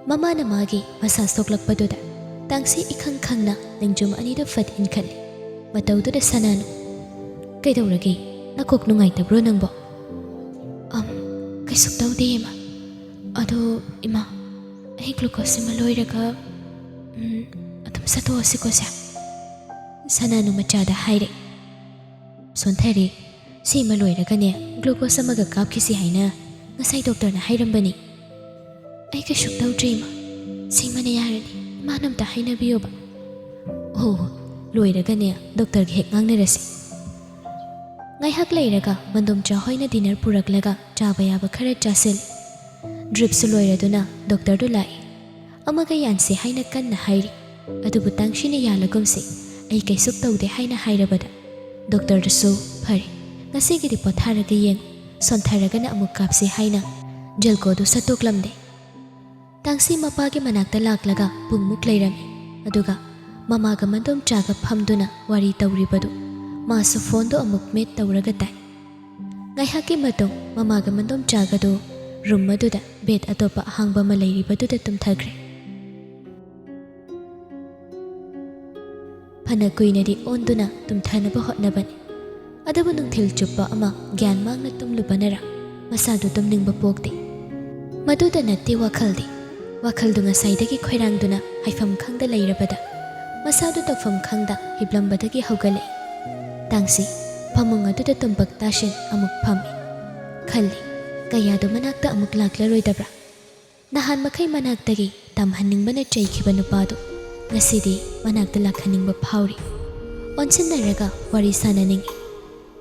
ꯃꯃꯥꯅ ꯃꯥꯒꯤ ꯃꯁꯥ ꯁꯣꯛꯂꯛꯄꯗꯨꯗ ꯇꯥꯡꯁꯤ ꯏꯈꯪ ꯈꯪꯅ ꯂꯦꯡꯖꯨꯝ ꯑꯅꯤꯗꯨ ꯐꯠ ꯏꯟꯈꯠꯂꯤ꯫ ꯃꯇꯧꯗꯨꯗ ꯁꯅꯥꯅꯨ, "ꯀꯩꯗꯧꯔꯒꯦ? ꯅꯀꯣꯛ ꯅꯨꯡꯉꯥꯏꯇꯕ꯭ꯔꯣ ꯅꯪꯕꯣ?" "ꯑꯝ, ꯀꯩꯁꯨ ꯇꯧꯗꯦ, ꯏꯃꯥ꯫ ꯑꯗꯣ, ꯏꯃꯥ, ꯑꯩ glucose ꯁꯤꯃ ꯂꯣꯏꯔꯒ, ꯎꯝ, ꯑꯗꯨꯝ ꯆꯠꯊꯣꯛꯑꯁꯤꯀꯣ, ꯁꯦ?" ꯁꯅꯥꯅꯨ ꯃꯆꯥꯗ ꯍꯥꯏꯔꯦ꯫ "ꯁꯣꯟꯊꯔꯦ꯫ ꯁꯤꯃ ꯂꯣꯏꯔꯒꯅꯦ, glucose ꯑꯃꯒ ꯀꯥꯞꯈꯤꯁꯤ ꯍꯥꯏꯅ ꯉꯁꯥꯏ ꯗꯣꯛꯇꯔꯅ ꯍꯥꯏꯔꯝꯕꯅꯤ꯫" "ꯑꯩ ꯀꯩꯁꯨ ꯇꯧꯗ꯭ꯔꯦ, ꯏꯃꯥ꯫ ꯁꯤꯃꯅ ꯌꯥꯔꯅꯤ꯫ ꯏꯃꯥꯅ ꯑꯝꯇ ꯍꯥꯏꯅꯕꯤꯌꯣꯕ꯫" "ꯑꯣ, ꯂꯣꯏꯔꯒꯅꯦ, ꯗꯣꯛꯇꯔꯒ ꯍꯦꯛ ꯉꯥꯡꯅꯔꯁꯤ꯫" ꯉꯥꯏꯍꯥꯛ ꯂꯩꯔꯒ ꯃꯟꯗꯣꯝꯆꯥ ꯍꯣꯏꯅ dinner ꯄꯨꯔꯛꯂꯒ ꯆꯥꯕ ꯌꯥꯕ ꯈꯔ ꯆꯥꯁꯤꯜꯂꯤ꯫ Dripꯁꯨ ꯂꯣꯏꯔꯗꯨꯅ ꯗꯣꯛꯇꯔꯗꯨ ꯂꯥꯛꯏ꯫ ꯑꯃꯒ ꯌꯥꯟꯁꯤ ꯍꯥꯏꯅ ꯀꯟꯅ ꯍꯥꯏꯔꯤ꯫ ꯑꯗꯨꯕꯨ ꯇꯥꯡꯁꯤꯅ ꯌꯥꯜꯂꯒꯨꯝꯁꯤ, ꯑꯩ ꯀꯩꯁꯨ ꯇꯧꯗꯦ ꯍꯥꯏꯅ ꯍꯥꯏꯔꯕꯗ ꯗꯣꯛꯇꯔꯗꯨꯁꯨ, "ꯐꯔꯦ, ꯉꯁꯤꯒꯤꯗꯤ ꯄꯣꯊꯥꯔꯒ ꯌꯦꯡꯉꯨ, ꯁꯣꯟꯊꯔꯒꯅ ꯑꯃꯨꯛ ꯀꯥꯞꯁꯤ" ꯍꯥꯏꯅ ꯖꯦꯜꯀꯣꯗꯨ ꯁꯠꯇꯣꯛꯂꯝꯂꯦ꯫ ꯇꯥꯡꯁꯤ ꯃꯄꯥꯒꯤ ꯃꯅꯥꯛꯇ ꯂꯥꯛꯂꯒ ꯄꯨꯡꯃꯨꯛ ꯂꯩꯔꯝꯃꯤ꯫ ꯑꯗꯨꯒ ꯃꯃꯥꯒ ꯃꯟꯗꯣꯝꯆꯥꯒ ꯐꯝꯗꯨꯅ ꯋꯥꯔꯤ ꯇꯧꯔꯤꯕꯗꯨ ꯃꯥꯁꯨ phoneꯗꯨ ꯑꯃꯨꯛ ꯃꯦꯠ ꯇꯧꯔꯒ ꯇꯥꯏ꯫ ꯉꯥꯏꯍꯥꯛꯀꯤ ꯃꯇꯨꯡ ꯃꯃꯥꯒ ꯃꯟꯗꯣꯝꯆꯥꯒꯗꯨ room ꯑꯗꯨꯗ bed ꯑꯇꯣꯞꯄ ꯑꯍꯥꯡꯕ ꯑꯃ ꯂꯩꯔꯤꯕꯗꯨꯗ ꯇꯨꯝꯊꯈ꯭ꯔꯦ꯫ ꯐꯅ ꯀꯨꯏꯅꯗꯤ ꯑꯣꯟꯗꯨꯅ ꯇꯨꯝꯊꯅꯕ ꯍꯣꯠꯅꯕꯅꯤ꯫ ꯑꯗꯨꯕꯨ ꯅꯨꯡꯊꯤꯜ ꯆꯨꯞꯄ ꯑꯃ ꯒ꯭ꯌꯥꯟ ꯃꯥꯡꯅ ꯇꯨꯝꯂꯨꯕꯅꯔ ꯃꯁꯥꯗꯨ ꯇꯨꯝꯅꯤꯡꯕ ꯄꯣꯛꯇꯦ꯫ ꯃꯗꯨꯗ ꯅꯠꯇꯦ ꯋꯥꯈꯜꯗꯤ꯫ ꯋꯥꯈꯜꯗꯨ ꯉꯁꯥꯏꯗꯒꯤ ꯈꯣꯏꯔꯥꯡꯗꯨꯅ ꯍꯥꯏꯐꯝ ꯈꯪꯗ ꯂꯩꯔꯕꯗ ꯃꯁꯥꯗꯨ ꯇꯧꯐꯝ ꯈꯪꯗ ꯍꯤꯞꯂꯝꯕꯗꯒꯤ ꯍꯧꯒꯠꯂꯛꯏ꯫ ꯇꯥꯡꯁꯤ ꯐꯃꯨꯡ ꯑꯗꯨꯗ ꯇꯨꯝꯕꯛ ꯇꯥꯁꯤꯟ ꯑꯃꯨꯛ ꯐꯝꯃꯤ꯫ ꯈꯜꯂꯤ, ꯀꯌꯥꯗꯨ ꯃꯅꯥꯛꯇ ꯑꯃꯨꯛ ꯂꯥꯛꯂꯔꯣꯏꯗꯕ꯭ꯔꯥ? ꯅꯍꯥꯟ ꯃꯈꯩ ꯃꯅꯥꯛꯇꯒꯤ ꯇꯝꯍꯟꯅꯤꯡꯕꯅ ꯆꯩꯈꯤꯕ ꯅꯨꯄꯥꯗꯨ ꯉꯁꯤꯗꯤ ꯃꯅꯥꯛꯇ ꯂꯥꯛꯍꯟꯅꯤꯡꯕ ꯐꯥꯎꯔꯤ꯫ ꯑꯣꯟꯁꯤꯟꯅꯔꯒ ꯋꯥꯔꯤ ꯁꯥꯟꯅꯅꯤꯡꯏ꯫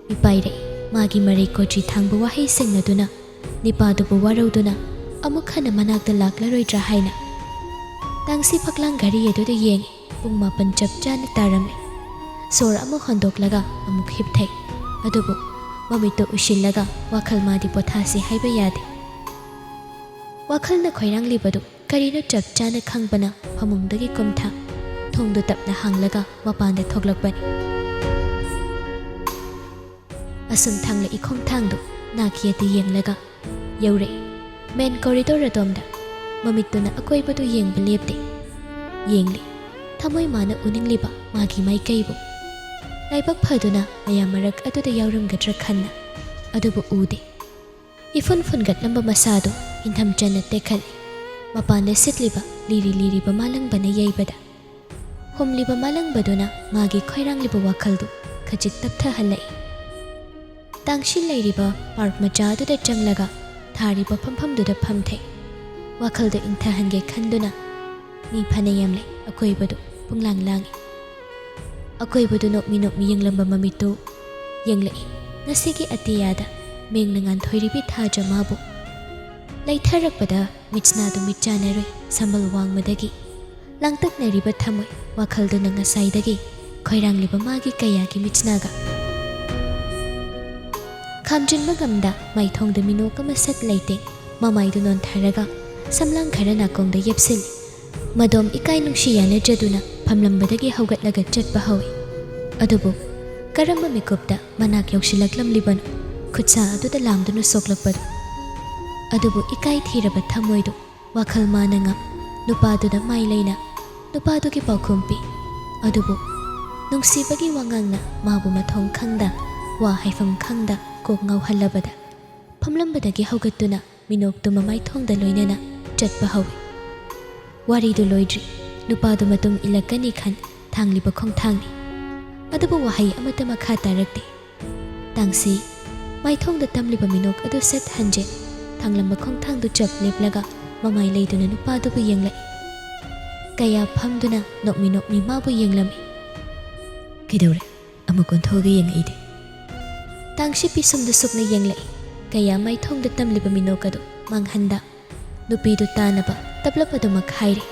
ꯃꯤꯄꯥꯏꯔꯦ꯫ ꯃꯥꯒꯤ ꯃꯔꯩ ꯀꯣꯆꯤ ꯊꯥꯡꯕ ꯋꯥꯍꯩꯁꯤꯡ ꯑꯗꯨꯅ ꯅꯤꯄꯥꯗꯨꯕꯨ ꯋꯥꯔꯧꯗꯨꯅ ꯑꯃꯨꯛ ꯍꯟꯅ ꯃꯅꯥꯛꯇ ꯂꯥꯛꯂꯔꯣꯏꯗ꯭ꯔꯥ ꯍꯥꯏꯅ꯫ ꯇꯥꯡꯁꯤ ꯐꯛꯂꯥꯡ ꯘꯔꯤ ꯑꯗꯨꯗ ꯌꯦꯡꯏ꯫ ꯄꯨꯡ ꯃꯥꯄꯟ ꯆꯞ ꯆꯥꯅ ꯇꯥꯔꯝꯃꯤ꯫ ꯁꯣꯔ ꯑꯃ ꯍꯣꯟꯗꯣꯛꯂꯒ ꯑꯃꯨꯛ ꯍꯤꯞꯊꯩ꯫ ꯑꯗꯨꯕꯨ ꯃꯃꯤꯠꯇꯨ ꯎꯏꯁꯤꯜꯂꯒ ꯋꯥꯈꯜ ꯃꯥꯗꯤ ꯄꯣꯊꯥꯁꯤ ꯍꯥꯏꯕ ꯌꯥꯗꯦ꯫ ꯋꯥꯈꯜꯅ ꯈꯣꯏꯔꯥꯡꯂꯤꯕꯗꯨ ꯀꯔꯤꯅꯣ ꯆꯞ ꯆꯥꯅ ꯈꯪꯕꯅ ꯐꯃꯨꯡꯗꯒꯤ ꯀꯨꯝꯊ ꯊꯣꯡꯗꯨ ꯇꯞꯅ ꯍꯥꯡꯂꯒ ꯃꯄꯥꯟꯗ ꯊꯣꯛꯂꯛꯄꯅꯤ꯫ ꯑꯁꯨꯝ ꯊꯥꯡꯂꯛꯏ ꯈꯣꯡꯊꯥꯡꯗꯨ ꯅꯥꯛꯌꯦꯠꯇ ꯌꯦꯡꯂꯒ ꯌꯧꯔꯛꯏ꯫ Main corridor ꯑꯗꯣꯝꯗ ꯃꯃꯤꯠꯇꯨꯅ ꯑꯀꯣꯏꯕꯗꯨ ꯌꯦꯡꯕ ꯂꯦꯞꯇꯦ꯫ ꯌꯦꯡꯂꯤ꯫ ꯊꯃꯣꯏ ꯃꯥꯅ ꯎꯅꯤꯡꯂꯤꯕ ꯃꯥꯒꯤ ꯃꯥꯏꯀꯩꯕꯨ꯫ ꯂꯥꯏꯕꯛ ꯐꯗꯨꯅ ꯃꯌꯥꯝ ꯃꯔꯛ ꯑꯗꯨꯗ ꯌꯥꯎꯔꯝꯒꯗ꯭ꯔꯥ ꯈꯟꯅ, ꯑꯗꯨꯕꯨ ꯎꯗꯦ꯫ ꯏꯐꯨꯟ ꯐꯨꯟꯒꯠꯂꯝꯕ ꯃꯁꯥꯗꯨ ꯏꯟꯊꯝ ꯆꯟꯅ ꯇꯦꯛꯈꯠꯂꯤ꯫ ꯃꯄꯥꯟꯗ ꯁꯤꯠꯂꯤꯕ ꯂꯤꯔꯤ ꯂꯤꯔꯤꯕ ꯃꯥꯂꯪꯕꯅ ꯌꯩꯕꯗ, ꯍꯨꯝꯂꯤꯕ ꯃꯥꯂꯪꯕꯗꯨꯅ ꯃꯥꯒꯤ ꯈꯣꯏꯔꯥꯡꯂꯤꯕ ꯋꯥꯈꯜꯗꯨ ꯈꯖꯤꯛ ꯇꯞꯊꯍꯜꯂꯛꯏ꯫ ꯇꯥꯡꯁꯤ ꯂꯩꯔꯤꯕ ꯄꯥꯔꯛ ꯃꯆꯥ ꯑꯗꯨꯗ ꯆꯪꯂꯒ ꯊꯥꯔꯤꯕ ꯐꯝꯐꯝꯗꯨꯗ ꯐꯝꯊꯩ꯫ ꯋꯥꯈꯜꯗꯨ ꯏꯪꯊꯍꯟꯒꯦ ꯈꯟꯗꯨꯅ ꯃꯤ ꯐꯅꯌꯥꯝ ꯂꯩ꯫ ꯑꯀꯣꯏꯕꯗꯨ ꯄꯨꯡꯂꯥꯡ ꯂꯥꯡꯏ꯫ ꯑꯀꯣꯏꯕꯗꯨ ꯅꯣꯛꯃꯤ ꯅꯣꯛꯃꯤ ꯌꯦꯡꯂꯝꯕ ꯃꯃꯤꯠꯇꯨ ꯌꯦꯡꯂꯛꯏ꯫ ꯉꯁꯤꯒꯤ ꯑꯇꯤꯌꯥꯗ ꯃꯦꯡꯅ ꯉꯥꯟꯊꯣꯏꯔꯤꯕꯤ ꯊꯥꯖ ꯃꯥꯕꯨ꯫ ꯂꯩꯊꯔꯛꯄꯗ ꯃꯤꯠꯁꯅꯥꯗꯨ ꯃꯤꯠ ꯆꯥꯟꯅꯔꯨꯏ꯫ ꯁꯝꯕꯜ ꯋꯥꯡꯃꯗꯒꯤ ꯂꯥꯡꯇꯛꯅꯔꯤꯕ ꯊꯃꯣꯏ ꯋꯥꯈꯜꯗꯨꯅ ꯉꯁꯥꯏꯗꯒꯤ ꯈꯣꯏꯔꯥꯡꯂꯤꯕ ꯃꯥꯒꯤ ꯀꯌꯥꯒꯤ ꯃꯤꯠꯁꯅꯥꯒ ꯈꯥꯝꯖꯤꯟꯕ ꯉꯝꯗ ꯃꯥꯏꯊꯣꯡꯗ ꯃꯤꯅꯣꯛ ꯑꯃ ꯁꯠ ꯂꯩꯇꯦ꯫ ꯃꯃꯥꯏꯗꯨ ꯅꯣꯟꯊꯔꯒ ꯁꯝꯂꯥꯡ ꯈꯔ ꯅꯥꯀꯣꯡꯗ ꯌꯦꯞꯁꯤꯜꯂꯤ꯫ ꯃꯗꯣꯝ ꯏꯀꯥꯏ ꯅꯨꯡꯁꯤ ꯌꯥꯅꯖꯗꯨꯅ ꯐꯝꯂꯝꯕꯗꯒꯤ ꯍꯧꯒꯠꯂꯒ ꯆꯠꯄ ꯍꯧꯏ꯫ ꯑꯗꯨꯕꯨ ꯀꯔꯝꯕ ꯃꯤꯀꯨꯞꯇ ꯃꯅꯥꯛ ꯌꯧꯁꯤꯜꯂꯛꯂꯝꯂꯤꯕꯅꯣ? ꯈꯨꯠꯁꯥ ꯑꯗꯨꯗ ꯂꯥꯝꯗꯨꯅ ꯁꯣꯛꯂꯛꯄꯗꯨ꯫ ꯑꯗꯨꯕꯨ ꯏꯀꯥꯏ ꯊꯤꯔꯕ ꯊꯃꯣꯏꯗꯨ ꯋꯥꯈꯜ ꯃꯥꯅ ꯉꯝ꯫ ꯅꯨꯄꯥꯗꯨꯗ ꯃꯥꯏ ꯂꯩꯅ ꯅꯨꯄꯥꯗꯨꯒꯤ ꯄꯥꯎꯈꯨꯝ ꯄꯤ꯫ ꯑꯗꯨꯕꯨ ꯅꯨꯡꯁꯤꯕꯒꯤ ꯋꯥꯉꯥꯡꯅ ꯃꯥꯕꯨ ꯃꯊꯣꯡ ꯈꯪꯗ, ꯋꯥ ꯍꯥꯏꯐꯝ ꯈꯪꯗ ꯀꯣꯛ ꯉꯥꯎꯍꯜꯂꯕꯗ ꯐꯝꯂꯝꯕꯗꯒꯤ ꯍꯧꯒꯠꯇꯨꯅ ꯃꯤꯅꯣꯛꯇꯨ ꯃꯃꯥꯏꯊꯣꯡꯗ ꯂꯣꯏꯅꯅ ꯆꯠꯄ ꯍꯧꯏ꯫ ꯋꯥꯔꯤꯗꯨ ꯂꯣꯏꯗ꯭ꯔꯤ꯫ ꯅꯨꯄꯥꯗꯨ ꯃꯇꯨꯡ ꯏꯜꯂꯛꯀꯅꯤ ꯈꯟ ꯊꯥꯡꯂꯤꯕ ꯈꯣꯡꯊꯥꯡꯅꯤ꯫ ꯑꯗꯨꯕꯨ ꯋꯥꯍꯩ ꯑꯃꯠꯇ ꯃꯈꯥ ꯇꯥꯔꯛꯇꯦ꯫ ꯇꯥꯡꯁꯤ ꯃꯥꯏꯊꯣꯡꯗ ꯇꯝꯂꯤꯕ ꯃꯤꯅꯣꯛ ꯑꯗꯨ ꯁꯠ ꯍꯟꯖꯤꯟ ꯊꯥꯡꯂꯝꯕ ꯈꯣꯡꯊꯥꯡꯗꯨ ꯆꯞ ꯂꯦꯞꯂꯒ ꯃꯃꯥꯏ ꯂꯩꯗꯨꯅ ꯅꯨꯄꯥꯗꯨꯕꯨ ꯌꯦꯡꯂꯛꯏ꯫ ꯀꯌꯥ ꯐꯝꯗꯨꯅ ꯅꯣꯛꯃꯤ ꯅꯣꯛꯃꯤ ꯃꯥꯕꯨ ꯌꯦꯡꯂꯝꯃꯤ꯫ "ꯀꯩꯗꯧꯔꯦ? ꯑꯃꯨꯛ ꯑꯣꯟꯊꯣꯛꯑꯒ ꯌꯦꯡꯉꯛꯏꯗꯤ?" ꯇꯥꯡꯁꯤ ꯄꯤꯁꯨꯝꯗꯨ ꯁꯨꯛꯅ ꯌꯦꯡꯂꯛꯏ꯫ ꯀꯌꯥ ꯃꯥꯏꯊꯣꯡꯗ ꯇꯝꯂꯤꯕ ꯃꯤꯅꯣꯛ ꯑꯗꯨ ꯃꯥꯡꯍꯟꯗ ꯅꯨꯄꯤꯗꯨ ꯇꯥꯅꯕ ꯇꯞꯂꯞ ꯑꯗꯨꯃꯛ ꯍꯥꯏꯔꯤ꯫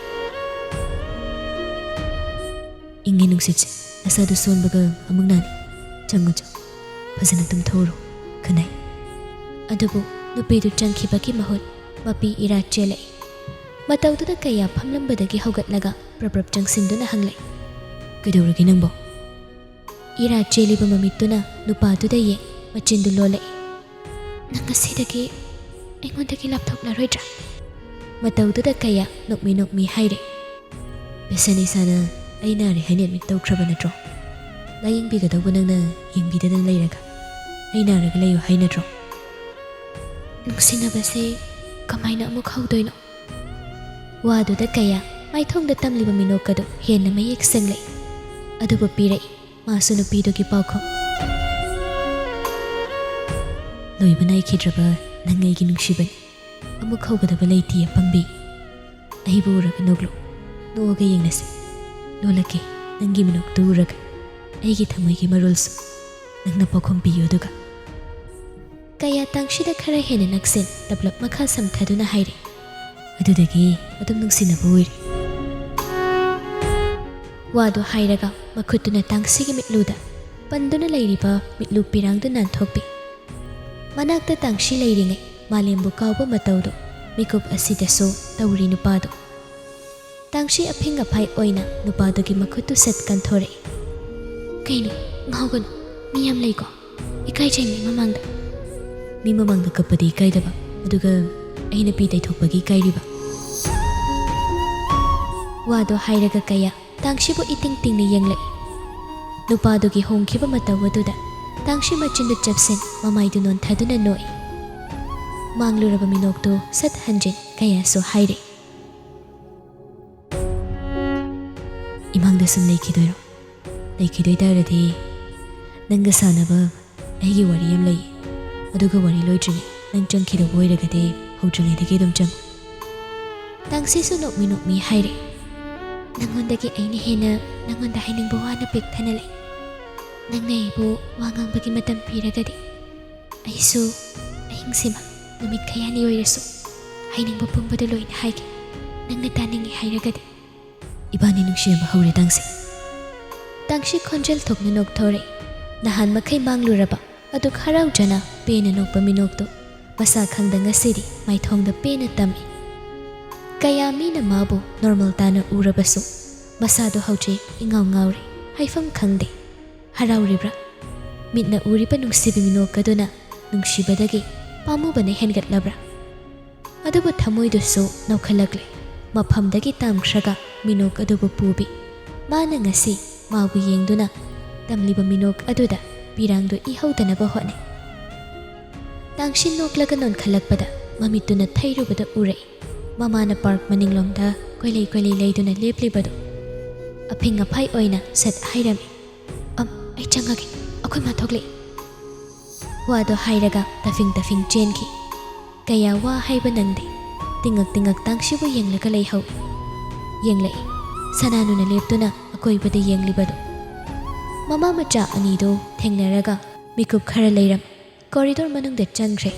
"ꯏꯪꯉꯦ ꯅꯨꯡꯁꯤꯠꯁꯦ, ꯅꯁꯥꯗꯨ ꯁꯣꯟꯕꯒ ꯑꯃꯨꯛ ꯅꯥꯅꯤ꯫ ꯆꯪꯉꯨ ꯆꯪꯉꯨ, ꯐꯖꯅ ꯇꯨꯝꯊꯣꯛꯎꯔꯣ꯫ ꯈꯨꯅꯥꯏ꯫" ꯑꯗꯨꯕꯨ ꯅꯨꯄꯤꯗꯨ ꯆꯪꯈꯤꯕꯒꯤ ꯃꯍꯨꯠ ꯃꯄꯤ ꯏꯔꯥ ꯆꯦꯜꯂꯛꯏ꯫ ꯃꯇꯧꯗꯨꯗ ꯀꯌꯥ ꯐꯝꯂꯝꯕꯗꯒꯤ ꯍꯧꯒꯠꯂꯒ ꯄ꯭ꯔꯞ ꯄ꯭ꯔꯞ ꯆꯪꯁꯤꯟꯗꯨꯅ ꯍꯪꯂꯛꯏ꯫ "ꯀꯩꯗꯧꯔꯒꯦ ꯅꯪꯕꯣ?" ꯏꯔꯥ ꯆꯦꯜꯂꯤꯕ ꯃꯃꯤꯠꯇꯨꯅ ꯅꯨꯄꯥꯗꯨꯗ ꯌꯦꯡ ꯃꯆꯤꯟꯗꯨ ꯂꯣꯜꯂꯛꯏ꯫ "ꯅꯪ ꯉꯁꯤꯗꯒꯤ ꯑꯩꯉꯣꯟꯗꯒꯤ ꯂꯥꯞꯊꯣꯛꯂꯔꯣꯏꯗ꯭ꯔꯥ?" ꯃꯇꯧꯗꯨꯗ ꯀꯌꯥ ꯅꯣꯛꯃꯤ ꯅꯣꯛꯃꯤ ꯍꯥꯏꯔꯦ꯫ "ꯄꯦꯁꯦꯟ ꯏꯁꯥꯅ ꯑꯩ ꯅꯥꯔꯦ ꯍꯥꯏꯅ ꯑꯦꯗꯃꯤꯠ ꯇꯧꯈ꯭ꯔꯕ ꯅꯠꯇ꯭ꯔꯣ? ꯂꯥꯌꯦꯡꯕꯤꯒꯗꯧꯕ ꯅꯪꯅ ꯌꯦꯡꯕꯤꯗꯗꯅ ꯂꯩꯔꯒ ꯑꯩ ꯅꯥꯔꯒ ꯂꯩꯌꯨ ꯍꯥꯏ ꯅꯠꯇ꯭ꯔꯣ? ꯅꯨꯡꯁꯤꯅꯕꯁꯦ ꯀꯃꯥꯏꯅ ꯑꯃꯨꯛ ꯍꯧꯗꯣꯏꯅꯣ? ꯋꯥꯗꯨꯗ ꯀꯌꯥ ꯃꯥꯏꯊꯣꯡꯗ ꯇꯝꯂꯤꯕ ꯃꯤꯅꯣꯛꯀꯗꯨ ꯍꯦꯟꯅ ꯃꯌꯦꯛ ꯁꯦꯡꯂꯛꯏ꯫ ꯑꯗꯨꯕꯨ ꯄꯤꯔꯛꯏ ꯃꯥꯁꯨ ꯅꯨꯄꯤꯗꯨꯒꯤ ꯄꯥꯎꯈꯨꯝ꯫ ꯂꯣꯏꯕ ꯅꯥꯏꯈꯤꯗ꯭ꯔꯕ ꯅꯪ ꯑꯩꯒꯤ ꯅꯨꯡꯁꯤꯕꯅꯤ꯫ ꯑꯃꯨꯛ ꯍꯧꯒꯗꯕ ꯂꯩꯇꯦ ꯑꯄꯪꯕꯤ꯫ ꯑꯩꯕꯨ ꯎꯔꯒ ꯅꯣꯛꯂꯨ꯫ ꯅꯣꯛꯑꯒ ꯌꯦꯡꯅꯁꯤ꯫ ꯅꯣꯛꯂꯛꯀꯦ꯫ ꯅꯪꯒꯤ ꯃꯤꯅꯣꯛꯇꯨ ꯎꯔꯒ ꯑꯩꯒꯤ ꯊꯃꯣꯏꯒꯤ ꯃꯔꯣꯜꯁꯨ ꯅꯪꯅ ꯄꯥꯎꯈꯨꯝ ꯄꯤꯌꯨ ꯑꯗꯨꯒ꯫ ꯀꯌꯥ ꯇꯥꯡꯁꯤꯗ ꯈꯔ ꯍꯦꯟꯅ ꯅꯛꯁꯤꯟ ꯇꯞꯂꯞ ꯃꯈꯥ ꯁꯝꯊꯗꯨꯅ ꯍꯥꯏꯔꯦ꯫ ꯑꯗꯨꯗꯒꯤ ꯑꯗꯨꯝ ꯅꯨꯡꯁꯤꯅꯕ ꯑꯣꯏꯔꯦ꯫ ꯋꯥꯗꯨ ꯍꯥꯏꯔꯒ ꯃꯈꯨꯠꯇꯨꯅ ꯇꯥꯡꯁꯤꯒꯤ ꯃꯤꯠꯂꯨꯗ ꯄꯟꯗꯨꯅ ꯂꯩꯔꯤꯕ ꯃꯤꯠꯂꯨ ꯄꯤꯔꯥꯡꯗꯨ ꯅꯥꯟꯊꯣꯛꯄꯤ꯫ ꯃꯅꯥꯛꯇ ꯇꯥꯡꯁꯤ ꯂꯩꯔꯤꯉꯩ ꯃꯥꯂꯦꯝꯕꯨ ꯀꯥꯎꯕ ꯃꯇꯧꯗꯨ ꯃꯤꯀꯨꯞ ꯑꯁꯤꯗꯁꯨ ꯇꯧꯔꯤ ꯅꯨꯄꯥꯗꯨ꯫ ꯇꯥꯡꯁꯤ ꯑꯐꯤꯡ ꯑꯐꯥꯏ ꯑꯣꯏꯅ ꯅꯨꯄꯥꯗꯨꯒꯤ ꯃꯈꯨꯠꯇꯨ ꯁꯠ ꯀꯟꯊꯣꯔꯛꯏ꯫ ꯀꯩꯅꯣ? ꯉꯥꯎꯒꯅꯨ꯫ ꯃꯤ ꯌꯥꯝ ꯂꯩꯀꯣ꯫ ꯏꯀꯥꯏꯖꯩ ꯃꯤ ꯃꯃꯥꯡꯗ꯫ ꯃꯤ ꯃꯃꯥꯡꯗ ꯀꯞꯄꯗꯤ ꯏꯀꯥꯏꯗꯕ, ꯑꯗꯨꯒ ꯑꯩꯅ ꯄꯤ ꯇꯩꯊꯣꯛꯄꯒꯤ ꯏꯀꯥꯏꯔꯤꯕ꯫ ꯋꯥꯗꯣ ꯍꯥꯏꯔꯒ ꯀꯌꯥ ꯇꯥꯡꯁꯤꯕꯨ ꯏꯇꯤꯡ ꯇꯤꯡꯅ ꯌꯦꯡꯂꯛꯏ꯫ ꯅꯨꯄꯥꯗꯨꯒꯤ ꯍꯣꯡꯈꯤꯕ ꯃꯇꯧ ꯑꯗꯨꯗ ꯇꯥꯡꯁꯤ ꯃꯆꯤꯟꯗꯨ ꯆꯞꯁꯤꯟ ꯃꯃꯥꯏꯗꯨ ꯅꯣꯟꯊꯗꯨꯅ ꯅꯣꯛꯏ꯫ ꯃꯥꯡꯂꯨꯔꯕ ꯃꯤꯅꯣꯛꯇꯨ ꯁꯠ ꯍꯟꯖꯤꯟ ꯀꯌꯥꯁꯨ ꯍꯥꯏꯔꯤ꯫ ꯏꯃꯥꯡꯗ ꯁꯨꯝ ꯂꯩꯈꯤꯗꯣꯏꯔꯣ? ꯂꯩꯈꯤꯗꯣꯏ ꯇꯥꯔꯗꯤ ꯅꯪꯒ ꯁꯥꯟꯅꯕ ꯑꯩꯒꯤ ꯋꯥꯔꯤ ꯑꯃ ꯂꯩꯌꯦ꯫ ꯑꯗꯨꯒ ꯋꯥꯔꯤ ꯂꯣꯏꯗ꯭ꯔꯤꯉꯩ ꯅꯪ ꯆꯪꯈꯤꯗꯧꯕ ꯑꯣꯏꯔꯒꯗꯤ ꯍꯧꯗ꯭ꯔꯤꯉꯩꯗꯒꯤ ꯑꯗꯨꯝ ꯆꯪꯉꯨ꯫ ꯇꯥꯡꯁꯤꯁꯨ ꯅꯣꯛꯃꯤ ꯅꯣꯛꯃꯤ ꯍꯥꯏꯔꯦ꯫ ꯅꯪꯉꯣꯟꯗꯒꯤ ꯑꯩꯅ ꯍꯦꯟꯅ ꯅꯪꯉꯣꯟꯗ ꯍꯥꯏꯅꯤꯡꯕ ꯋꯥꯅ ꯄꯤꯛ ꯊꯟꯅ ꯂꯩ꯫ ꯅꯪꯅ ꯑꯩꯕꯨ ꯋꯥ ꯉꯥꯡꯕꯒꯤ ꯃꯇꯝ ꯄꯤꯔꯒꯗꯤ ꯑꯩꯁꯨ ꯑꯍꯤꯡꯁꯤꯃ ꯅꯨꯃꯤꯠ ꯈꯌꯥꯅꯤ ꯑꯣꯏꯔꯁꯨ ꯍꯥꯏꯅꯤꯡꯕ ꯄꯨꯝꯕꯗꯨ ꯂꯣꯏꯅ ꯍꯥꯏꯒꯦ꯫ ꯅꯪꯅ ꯇꯥꯅꯤꯡꯉꯤ ꯍꯥꯏꯔꯒꯗꯤ꯫ ꯏꯕꯥꯅꯤ ꯅꯨꯡꯁꯤꯅꯕ ꯍꯧꯔꯦ ꯇꯥꯡꯁꯤ꯫ ꯇꯥꯡꯁꯤ ꯈꯣꯟꯖꯦꯜ ꯊꯣꯛꯅ ꯅꯣꯛꯊꯣꯔꯛꯏ꯫ ꯅꯍꯥꯟ ꯃꯈꯩ ꯃꯥꯡꯂꯨꯔꯕ ꯑꯗꯨꯛ ꯍꯔꯥꯎꯖꯅ ꯄꯦꯟꯅ ꯅꯣꯛꯄ ꯃꯤꯅꯣꯛꯇꯨ ꯃꯁꯥ ꯈꯪꯗ ꯉꯁꯤꯗꯤ ꯃꯥꯏꯊꯣꯡꯗ ꯄꯦꯟꯅ ꯇꯝꯃꯤ꯫ ꯀꯌꯥ ꯃꯤꯅ ꯃꯥꯕꯨ ꯅꯣꯔꯃꯦꯜ ꯇꯥꯅ ꯎꯔꯕꯁꯨ ꯃꯁꯥꯗꯣ ꯍꯧꯖꯤꯛ ꯏꯉꯥꯎ ꯉꯥꯎꯔꯦ, ꯍꯥꯏꯐꯝ ꯈꯪꯗꯦ꯫ ꯍꯔꯥꯎꯔꯤꯕ꯭ꯔꯥ? ꯃꯤꯠꯅ ꯎꯔꯤꯕ ꯅꯨꯡꯁꯤꯕꯤ ꯃꯤꯅꯣꯛ ꯑꯗꯨꯅ ꯅꯨꯡꯁꯤꯕꯗꯒꯤ ꯄꯥꯝꯃꯨꯕꯅ ꯍꯦꯟꯒꯠꯂꯕ꯭ꯔꯥ? ꯑꯗꯨꯕꯨ ꯊꯃꯣꯏꯗꯨꯁꯨ ꯅꯧꯈꯠꯂꯛꯂꯦ꯫ ꯃꯐꯝꯗꯒꯤ ꯇꯥꯝꯈ꯭ꯔꯒ ꯃꯤꯅꯣꯛ ꯑꯗꯨꯕꯨ ꯄꯨꯕꯤ꯫ ꯃꯥꯅ ꯉꯁꯤ ꯃꯥꯕꯨ ꯌꯦꯡꯗꯨꯅ ꯇꯝꯂꯤꯕ ꯃꯤꯅꯣꯛ ꯑꯗꯨꯗ ꯄꯤꯔꯥꯡꯗꯨ ꯏꯍꯧꯗꯅꯕ ꯍꯣꯠꯅꯩ꯫ ꯇꯥꯡꯁꯤꯟ ꯅꯣꯛꯂꯒ ꯅꯣꯟꯈꯠꯂꯛꯄꯗ ꯃꯃꯤꯠꯇꯨꯅ ꯊꯩꯔꯨꯕꯗ ꯎꯔꯛꯏ꯫ ꯃꯃꯥꯅ ꯄꯥꯔꯛ ꯃꯅꯤꯡꯂꯣꯝꯗ ꯀꯣꯏꯂꯩ ꯀꯣꯏꯂꯩ ꯂꯩꯗꯨꯅ ꯂꯦꯞꯂꯤꯕꯗꯨ꯫ ꯑꯐꯤꯡ ꯑꯐꯥꯏ ꯑꯣꯏꯅ ꯁꯠ ꯍꯥꯏꯔꯝꯃꯤ, "ꯑꯝ, ꯑꯩ ꯆꯪꯉꯒꯦ, ꯑꯩꯈꯣꯏ ꯃꯥ ꯊꯣꯛꯂꯛꯏ"꯫ ꯋꯥꯗꯣ ꯍꯥꯏꯔꯒ ꯇꯐꯤꯡ ꯇꯐꯤꯡ ꯆꯦꯟꯈꯤ꯫ ꯀꯌꯥ ꯋꯥ ꯍꯥꯏꯕ ꯅꯪꯗꯦ꯫ ꯇꯤꯡꯉꯛ ꯇꯤꯡꯉꯛ ꯇꯥꯡꯁꯤꯕꯨ ꯌꯦꯡꯂꯒ ꯂꯩꯍꯧꯏ꯫ ꯌꯦꯡꯂꯛꯏ꯫ ꯁꯅꯥꯅꯨꯅ ꯂꯦꯞꯇꯨꯅ ꯑꯀꯣꯏꯕꯗ ꯌꯦꯡꯂꯤꯕꯗꯨ꯫ ꯃꯃꯥ ꯃꯆꯥ ꯑꯅꯤꯗꯨ ꯊꯦꯡꯅꯔꯒ ꯃꯤꯀꯨꯞ ꯈꯔ ꯂꯩꯔꯝ ꯀꯣꯔꯤꯗꯣꯔ ꯃꯅꯨꯡꯗ ꯆꯪꯈ꯭ꯔꯦ꯫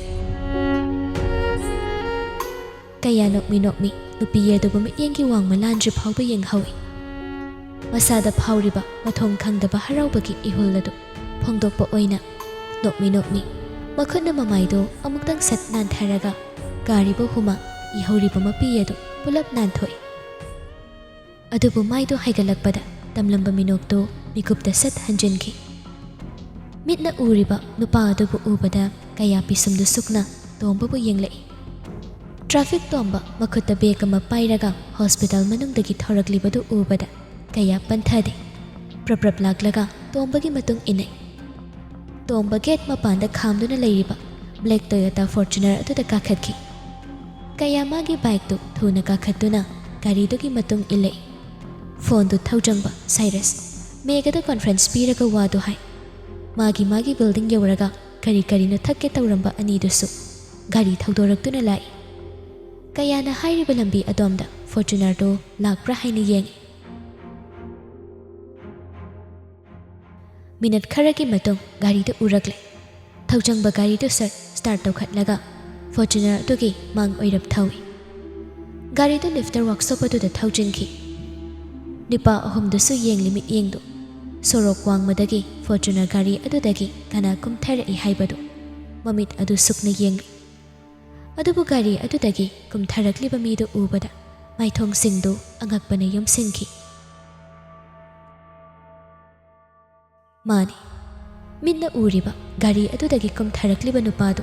ꯀꯌꯥ ꯅꯣꯛꯃꯤ ꯅꯣꯛꯃꯤ ꯅꯨꯄꯤ ꯑꯗꯨꯕꯨ ꯃꯤꯠꯌꯦꯡꯒꯤ ꯋꯥꯡꯃ ꯂꯥꯟꯗ꯭ꯔꯤ ꯐꯥꯎꯕ ꯌꯦꯡꯍꯧꯏ꯫ ꯃꯁꯥꯗ ꯐꯥꯎꯔꯤꯕ ꯃꯊꯣꯡ ꯈꯪꯗꯕ ꯍꯔꯥꯎꯕꯒꯤ ꯏꯍꯨꯜ ꯑꯗꯨ ꯐꯣꯡꯗꯣꯛꯄ ꯑꯣꯏꯅ ꯅꯣꯛꯃꯤ ꯅꯣꯛꯃꯤ ꯃꯈꯨꯠꯅ ꯃꯃꯥꯏꯗꯨ ꯑꯃꯨꯛꯇꯪ ꯁꯠ ꯅꯥꯟꯊꯔꯒ ꯀꯥꯔꯤꯕ ꯍꯨꯃꯥꯡ ꯏꯍꯧꯔꯤꯕ ꯃꯄꯤ ꯑꯗꯨ ꯄꯨꯂꯞ ꯅꯥꯟꯊꯣꯛꯏ꯫ ꯑꯗꯨꯕꯨ ꯃꯥꯏꯗꯨ ꯍꯥꯏꯒꯠꯂꯛꯄꯗ ꯇꯝꯂꯝꯕ ꯃꯤꯅꯣꯛꯇꯨ ꯃꯤꯀꯨꯞꯇ ꯁꯠ ꯍꯟꯖꯤꯟꯈꯤ꯫ ꯃꯤꯠꯅ ꯎꯔꯤꯕ ꯅꯨꯄꯥ ꯑꯗꯨꯕꯨ ꯎꯕꯗ ꯀꯌꯥ ꯄꯤꯁꯨꯝꯗꯨ ꯁꯨꯛꯅ ꯇꯣꯝꯕꯕꯨ ꯌꯦꯡꯂꯛꯏ꯫ ꯇ꯭ꯔꯥꯐꯤꯛ ꯇꯣꯝꯕ ꯃꯈꯨꯠꯇ ꯕꯦꯒ ꯑꯃ ꯄꯥꯏꯔꯒ ꯍꯣꯁꯄꯤꯇꯥꯜ ꯃꯅꯨꯡꯗꯒꯤ ꯊꯣꯔꯛꯂꯤꯕꯗꯨ ꯎꯕꯗ ꯀꯌꯥ ꯄꯟꯊꯗꯦ꯫ ꯄ꯭ꯔꯞ ꯄ꯭ꯔꯞ ꯂꯥꯛꯂꯒ ꯇꯣꯝꯕꯒꯤ ꯃꯇꯨꯡ ꯏꯟꯅꯩ꯫ ꯇꯣꯝꯕ ꯒꯦꯠ ꯃꯄꯥꯟꯗ ꯈꯥꯝꯗꯨꯅ ꯂꯩꯔꯤꯕ ꯕ꯭ꯂꯦꯛ ꯇꯣꯌꯣꯇꯥ ꯐꯣꯔꯆꯨꯅꯔ ꯑꯗꯨꯗ ꯀꯥꯈꯠꯈꯤ꯫ ꯀꯌꯥ ꯃꯥꯒꯤ ꯕꯥꯏꯛꯇꯨ ꯊꯨꯅ ꯀꯥꯈꯠꯇꯨꯅ ꯒꯥꯔꯤꯗꯨꯒꯤ ꯃꯇꯨꯡ ꯏꯜꯂꯛꯏ꯫ ꯐꯣꯟꯗꯨ ꯊꯧꯖꯪꯕ ꯁꯥꯏꯔꯁ ꯃꯦꯒꯗ ꯀꯣꯟꯐ꯭ꯔꯦꯟꯁ ꯄꯤꯔꯒ ꯋꯥꯗꯨ ꯍꯥꯏ꯫ ꯃꯥꯒꯤ ꯃꯥꯒꯤ ꯕꯤꯜꯗꯤꯡ ꯌꯧꯔꯒ ꯀꯔꯤ ꯀꯔꯤꯅꯣ ꯊꯛꯀꯦ ꯇꯧꯔꯝꯕ ꯑꯅꯤꯗꯨꯁꯨ ꯒꯥꯔꯤ ꯊꯧꯗꯣꯔꯛꯇꯨꯅ ꯂꯥꯛꯏ꯫ ꯀꯌꯥꯅ ꯍꯥꯏꯔꯤꯕ ꯂꯝꯕꯤ ꯑꯗꯣꯝꯗ ꯐꯣꯔꯆꯨꯅꯔꯗꯨ ꯂꯥꯛꯄ꯭ꯔꯥ ꯍꯥꯏꯅ ꯌꯦꯡꯏ꯫ ꯃꯤꯅꯠ ꯈꯔꯒꯤ ꯃꯇꯨꯡ ꯒꯥꯔꯤꯗꯨ ꯎꯔꯛꯂꯦ꯫ ꯊꯧꯖꯪꯕ ꯒꯥꯔꯤꯗꯨ ꯁꯠ ꯁ꯭ꯇꯥꯔꯠ ꯇꯧꯈꯠꯂꯒ ꯐꯣꯔꯆꯨꯅꯔ ꯑꯗꯨꯒꯤ ꯃꯥꯡ ꯑꯣꯏꯔꯞ ꯊꯧꯏ꯫ ꯒꯥꯔꯤꯗꯨ ꯂꯤꯐꯇꯔ ꯋꯥꯛꯁꯣꯞ ꯑꯗꯨꯗ ꯊꯧꯖꯤꯟꯈꯤ꯫ ꯅꯨꯄꯥ ꯑꯍꯨꯝꯗꯨꯁꯨ ꯌꯦꯡꯂꯤ ꯃꯤꯠꯌꯦꯡꯗꯨ ꯁꯣꯔꯣꯛ ꯋꯥꯡꯃꯗꯒꯤ ꯐꯣꯔꯆꯨꯅꯔ ꯒꯥꯔꯤ ꯑꯗꯨꯗꯒꯤ ꯀꯅꯥ ꯀꯨꯝꯊꯔꯛꯏ ꯍꯥꯏꯕꯗꯨ ꯃꯃꯤꯠ ꯑꯗꯨ ꯁꯨꯛꯅ ꯌꯦꯡꯂꯤ꯫ ꯑꯗꯨꯕꯨ ꯒꯥꯔꯤ ꯑꯗꯨꯗꯒꯤ ꯀꯨꯝꯊꯔꯛꯂꯤꯕ ꯃꯤꯗꯨ ꯎꯕꯗ ꯃꯥꯏꯊꯣꯡꯁꯤꯡꯗꯨ ꯑꯉꯛꯄꯅ ꯌꯨꯝꯁꯤꯟꯈꯤ꯫ ꯃꯥꯅꯤ, ꯃꯤꯠꯅ ꯎꯔꯤꯕ ꯒꯥꯔꯤ ꯑꯗꯨꯗꯒꯤ ꯀꯨꯝꯊꯔꯛꯂꯤꯕ ꯅꯨꯄꯥꯗꯨ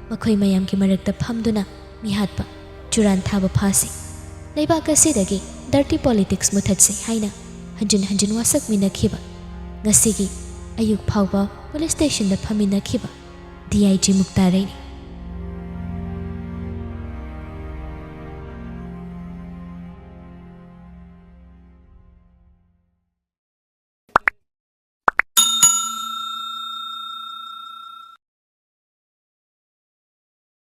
ꯃꯈꯣꯏ ꯃꯌꯥꯝꯒꯤ ꯃꯔꯛꯇ ꯐꯝꯗꯨꯅ ꯃꯤꯍꯥꯠꯄ, ꯆꯨꯔꯥꯟ ꯊꯥꯕ ꯐꯥꯁꯤ, ꯂꯩꯕꯥꯛ ꯑꯁꯤꯗꯒꯤ ꯗꯔꯇꯤ ꯄꯣꯂꯤꯇꯤꯛꯁ ꯃꯨꯊꯠꯁꯤ ꯍꯥꯏꯅ ꯍꯟꯖꯤꯟ ꯍꯟꯖꯤꯟ ꯋꯥꯁꯛꯃꯤꯟꯅꯈꯤꯕ ꯉꯁꯤꯒꯤ ꯑꯌꯨꯛ ꯐꯥꯎꯕ police ꯁ꯭ꯇꯦꯁꯟꯗ ꯐꯝꯃꯤꯟꯅꯈꯤꯕ D I G Mukta ꯔꯩꯅꯤ꯫